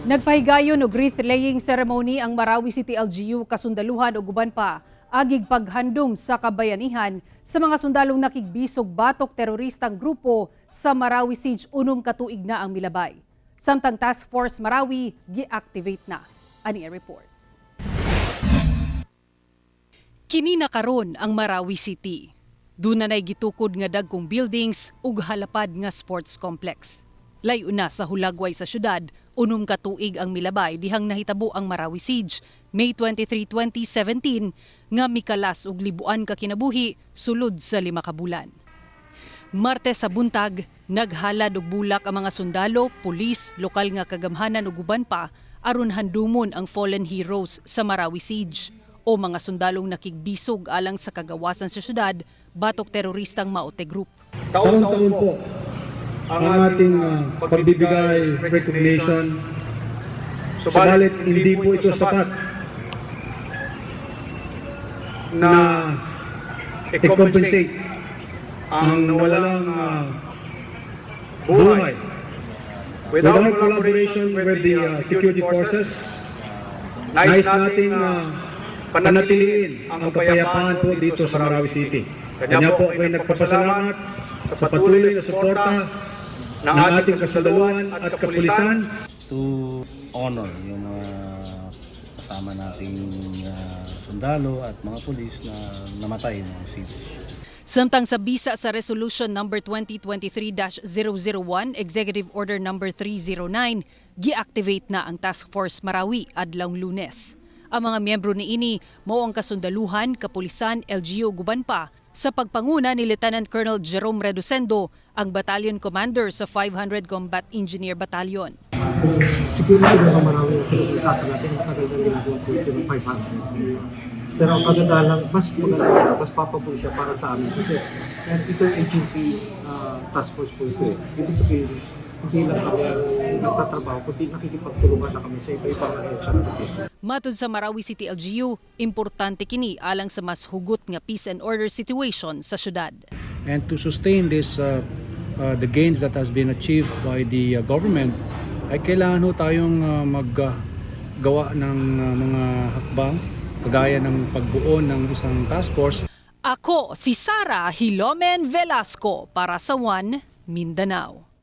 Nagpahigayon og wreath laying ceremony ang Marawi City LGU, kasundaluhan ug uban pa agig paghandom sa kabayanihan sa mga sundalong nakigbisog batok teroristang grupo sa Marawi Siege, 6 ka tuig na ang milabay. Samtang Task Force Marawi gi-activate na. Ani ang report. Kini na karon ang Marawi City. Duna nay gitukod nga dagkong buildings ug halapad nga sports complex. Layo na sa hulagway sa syudad, 6 ka tuig ang milabay dihang nahitabo ang Marawi Siege, May 23, 2017, nga mikalas og libuan ka kinabuhi sulod sa 5 ka bulan. Martes sa buntag, naghalad og bulak ang mga sundalo, pulis, lokal nga kagamhanan ug uban pa aron handumon ang fallen heroes sa Marawi Siege o mga sundalong nakigbisog alang sa kagawasan sa syudad batok teroristang Maute Group. Taon-taon po ang ating pagbibigay recognition. Subalit hindi po ito sapat na i-compensate ang nawalang buhay. Without collaboration with the security forces, nais nating panatiliin ang kapayapaan po dito sa Marawi City. Kanya po ako'y nagpapasalamat sa patuloy na suporta ng ating kasundaluhan at kapulisan. To honor yung mga kasama nating sundalo at mga pulis na namatay ng siege. Samtang sa bisa sa Resolution number 2023-001, Executive Order number 309, gi-activate na ang Task Force Marawi adlawng Lunes. Ang mga miyembro niini mao ang kasundaluhan, kapulisan, LGU ug uban pa sa pagpanguna ni Lieutenant Colonel Jerome Reducendo, ang battalion commander sa 500 Combat Engineer Battalion. Kung security ng Marawi ang pinag-usapan natin, matagal na ginagawa po ito ng 500. Pero ang kagandahan lang, mas maganda siya, mas papabor siya para sa amin kasi interagency task force po ito eh. Ibig sabihin, hindi lang kami ang nagtatrabaho, kundi nakikipagtulungan na kami sa iba-ibang ahensya ng gobyerno. Matud sa Marawi City LGU, importante kini alang sa mas hugot nga peace and order situation sa syudad. And to sustain this the gains that has been achieved by the government ay kailangan ho tayong maggawa ng mga hakbang kagaya ng pagbuo ng isang task force. Ako si Sara Hilomen Velasco para sa One Mindanao.